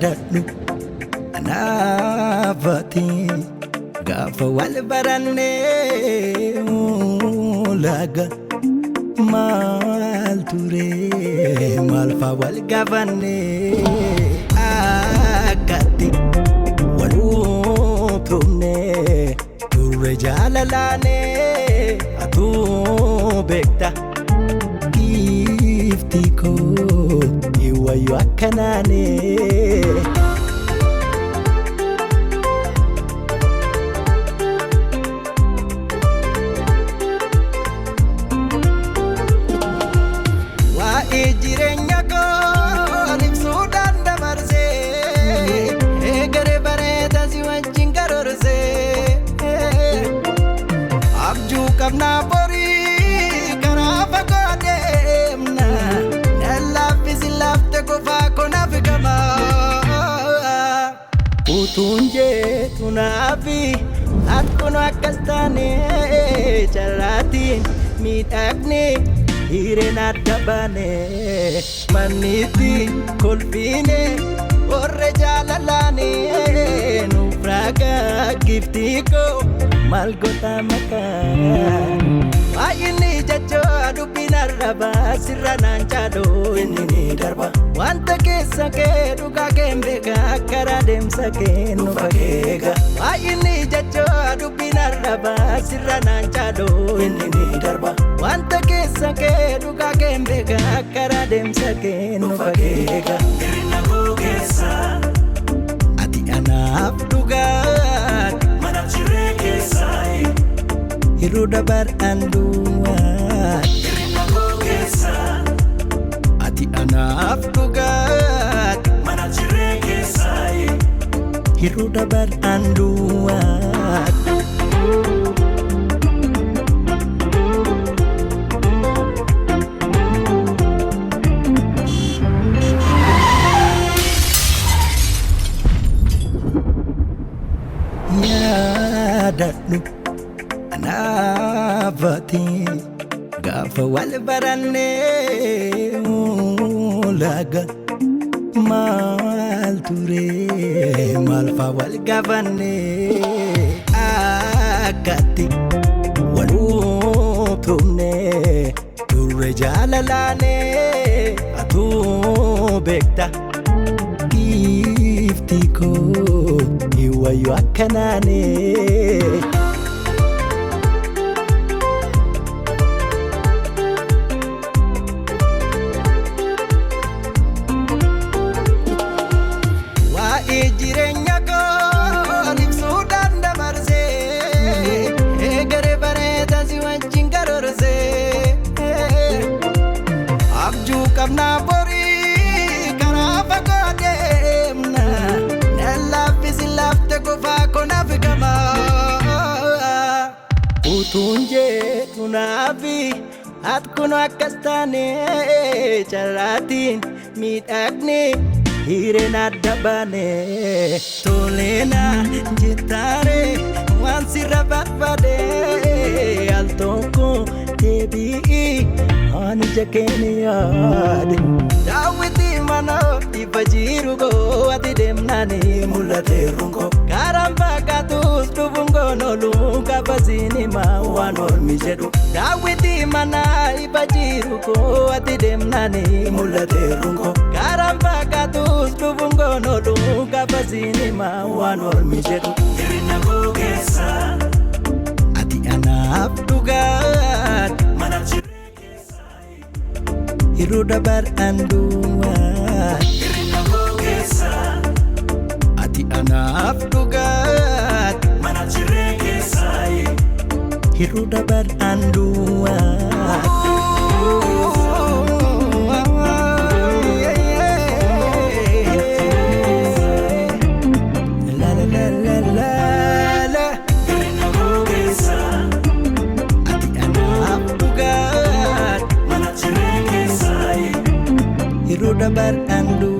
Yaadadhu anaafati gaafa wal barannee laga maal ture maal faa wal gaafannee akkatti wal utumne turre jaalalaanee atuu beekta giiftii koo iwwayyoo akkanaanee. Waa'ee jireenya koo ibsuudhaan dabarsee eegale bareeda si wajjin karoorsee abjuu qabnaa borii karaa fagoo deemna nan laaffisi laafte qofaa konaaf gama. Utuun jeetu naafi akkuma akkas taane carraatiin miidhagne hireen adda baane manniitti kolfiine warra jaalalaane nuuf raagaa giftii koo maal goota maqaan. Baay'inni jechoo dubbiin arrabaa sirra naan caaluu inni ni darba. Wanta keessa kee dhugaa kee hin beeka karaa deemsa kee nu fageega. Baay'inni jechoo dubbiin arrabaa sirra naan caaluu inni ni darba. Wanta keessa kee dhugaa kee hin beeka karaa deemsa kee nu fageega. Hir'ina koo keessa Ati anaaf dhugaati mana jiree keessa hir'uu dabar'aan duwwaati. Hir'ina koo keessa Ati anaaf dhugaati mana jiree keessa hir'uu dabar'aan duwwaati. Yaadadhu anaafati gaafa wal barannee laga maal ture maal faa wal gaafannee akkatti wal utumne turre jaalalaanee atuu beekta. Giiftii koo iwwayyoo akkanaanee. Waa'ee jireenya koo ibsuudhaan dabarsee eegale bareeda si wajjin karoorsee abjuu qabnaa borii karaa fagoo deemna nan laaffisi laafte qofaa konaaf gama. Utuun jeetu naafi akkuma akkas taane carraatiin miidhagne hireen adda baane toleena jettaare waan sirra barbaade al tokko deebi'i ani ija keenya yaade. Daawwitii mana ifa jiru koo ati deemnaani mul'ateeru koo karaan fakkaatuus dhufuun koon oolu kaafasiin himaa waan ormi jedhu. Daawwitii mana ifa jiru koo ati deemnaani mul'ateeru koo karaan fakkaatuus dhufuun koon oolu kaafasiin himaa waan ormi jedhu. Hir'ina koo keessa Ati anaaf dhugaati mana jiree keessa hir'uu dabar'aan duwwaati. Hir'ina koo keessa Ati anaaf dhugaati mana jiree keessa hir'uu dabar'aan duwwaati. La la la la la la. Hir'ina koo keessa Ati anaaf dhugaati mana jiree keessa hir'uu dabar'aan duwwaati.